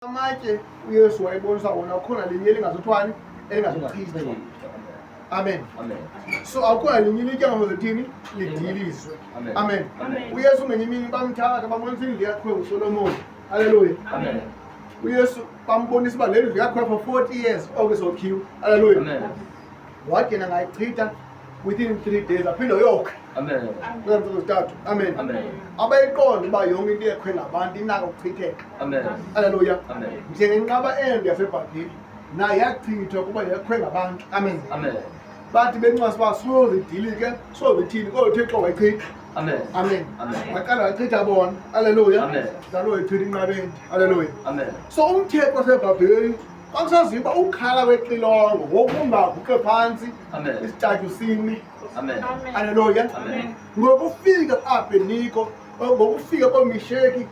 Amatye uYesu wayebonisa wona akhona linye elingazothwani elingazochithwa. Amen. Amen. So akukho linye ilitye ngazithini lidilizwe. Amen. Amen. Amen. UYesu ngenye imini bamthatha bambonisa indlu yakhe uSolomon. Haleluya. Amen. UYesu bambonisa uba le ndlu yakho for 40 years oko izokhiwa. Haleluya. Amen. Wathi yena ngayichitha within 3 days aphinde uyokha. Amen. Kulaa ntsuku zithathu. Amen. Amen. Abayiqonda uba yonke into ekhwe ngabantu inako ukuchitheka. Amen. Haleluya. Amen. Njengenqaba ende yaseBhabheli nayo yachithwa kuba yakhwe ngabantu. Amen. Amen. Bathi bencwasi uba soze idilike, soze ithini, kodwa uThixo wayichitha. Amen. Amen. Amen. Waqala wachitha bona. Haleluya. Amen. Njalo wayichitha inqaba ende. Haleluya. Amen. So umthetho wasebhabheli kwakusaziwa uba ukukhala kwexilongo ngokungaguqe phantsi Amen. isitatyu sime. Amen. Haleluya. Amen. Ngokufika kuAbednego, ngokufika koMisheki,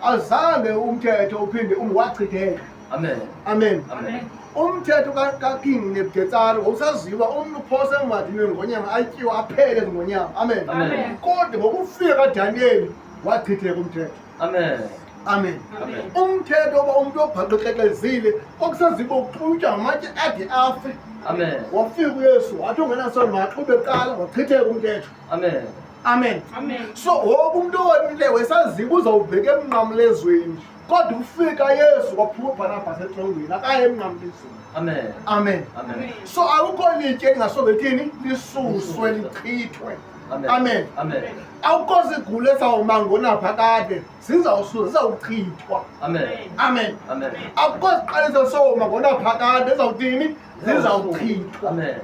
azange umthetho uphinde umwachitheka. Amen. Amen. Amen. Umthetho kaKing Nebukadnezar wawusaziwa umntu uphose emwadini wengonyama atyiwe aphele ezingonyama. Amen. Amen. Kodwa ngokufika kaDaniyeli wachitheka umthetho. Amen. Amen. Amen. Umthetho woba umntu obhaqekrexezile kwakusaziwa uxutywa ngamatye ade afe. Amen. Wafika uYesu wathi ungenasono maxube kuqala wachitheka umthetho. Amen. Amen. Amen. So wonke umntu owonileyo wesaziba uzawubheka emnqamlezweni. Kodwa ufika Yesu kwaphuma uBharnabhas etrongweni akaye emnqamlezweni. Amen. Amen. Amen. So akukho litye elingasoze lithini lisuswe lichithwe. Amen. Amen. Amen. Akukho sigulo esawuma ngonaphakade sizawusuza sizawuchithwa. Amen. Amen. Amen. Akukho siqaliso sowuma ngonaphakade ezawuthini zizawuchithwa. Amen.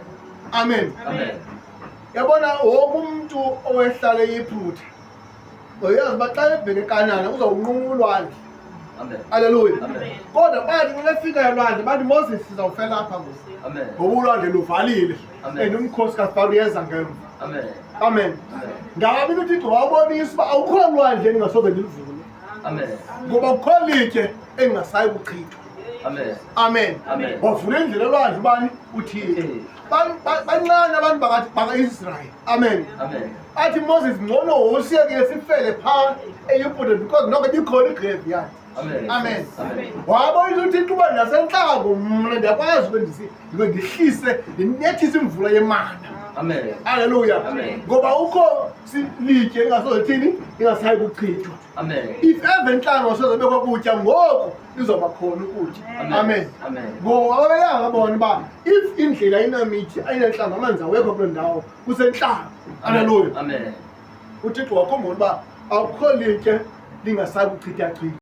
Amen. Amen. Yabona wonke umntu owehlala eYiphutha uyazi uba xa ebheke eKanana uzawunquma ulwandle. Amen. Haleluya. Amen. Kodwa bathi xa befika elwandle bathi Moses sizawufela apha ngoku. Amen. Ngoba ulwandle luvalile. Amen. And umkhosi kaFaro uyeza ngemva. Amen. Amen. Amen. Ngaba into uThixo wawubonisa uba awukho lwandle endingasoze ndiluvule. Amen. Ngoba kukho litye engingasayi kuchithwa. Amen. Amen. Amen. Wavula indlela elwandle ubani? UThixo. Bancane abantu baka-Israyeli. Amen. Amen. Athi Moses ngcono wosiyekile sifele phaa eYiputa because noko ibikhona igraveyard. Amen. Amen. Amen. Wabona uThixo uba nasentlango mna ndiyakwazi ube ndihlise ndinethise imvula yemana. Amen. Haleluya. Amen. Ngoba ukho litye lingasoze lingasayi kuchithwa. Amen. If ever entlango soze bekho kutya ngoku izoba khona ukutya. Amen. Amen. Ngoba babeyanga bona uba if indlela inamithi ayinentlango amanzi awekho kuloo ndawo kusentlango. Haleluya. Amen. UThixo wakhumbula uba akukho litye lingasayi kuchithachitha.